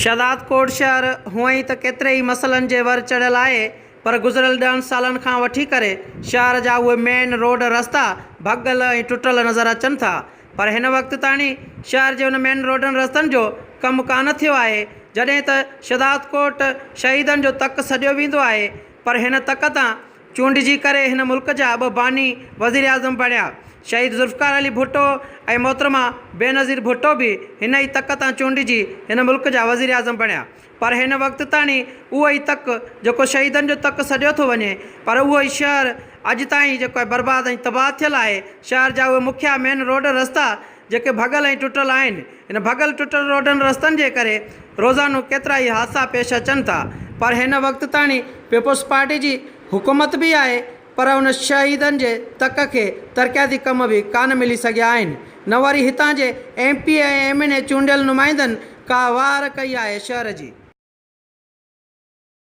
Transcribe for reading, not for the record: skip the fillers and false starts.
شهدادڪوٽ شهر هونئن ئي ته ڪيتري ئي مسئلن جي ور چڙهيل آهي پر گذريل ڏهن سالن کان وٺي ڪري شهر جا اهي مين روڊ رستا ڀڳل ۽ ٽٽل نظر اچن ٿا پر هن وقت تاڻي شهر جي ان مين روڊن رستن جو ڪم ڪانه ٿيو آهي جڏهن ته شهدادڪوٽ شهيدن جو تڪ سڏيو ويندو آهي پر هن تڪ تان چونڊجي ڪري هن ملڪ جا ٻه باني وزيراعظم بڻيا. شهيد ذوالفقار علي ڀٽو ۽ محترمه بينظير ڀٽو به هن ئي تڪ تان چونڊجي هن ملڪ جا وزيراعظم بڻيا. پر هن وقت تاڻي اهو ئي تڪ جيڪو شهيدن جو تڪ سڏيو ٿو وڃي پر اهو ئي شهر اڄ تائين جيڪو آهي برباد ۽ تباهه ٿيل آهي. شهر جا اهي مکيا مين روڊ رستا جيڪي ڀڳل ۽ ٽٽل آهن. هن ڀڳل ٽٽل روڊن رستن جي ڪري روزانو ڪيترائي حادثا پيش اچن ٿا پر هن وقت تاڻي پيپلز پارٽي جي حڪومت به آهي پر ان شهيدن جي تڪ کي ترقياتي ڪم به ڪانه ملي سگهيا آهن نه وري هتان جي M P A ۽ M N A چونڊيل نمائندن ڪا واهر ڪئي آهي شهر جي.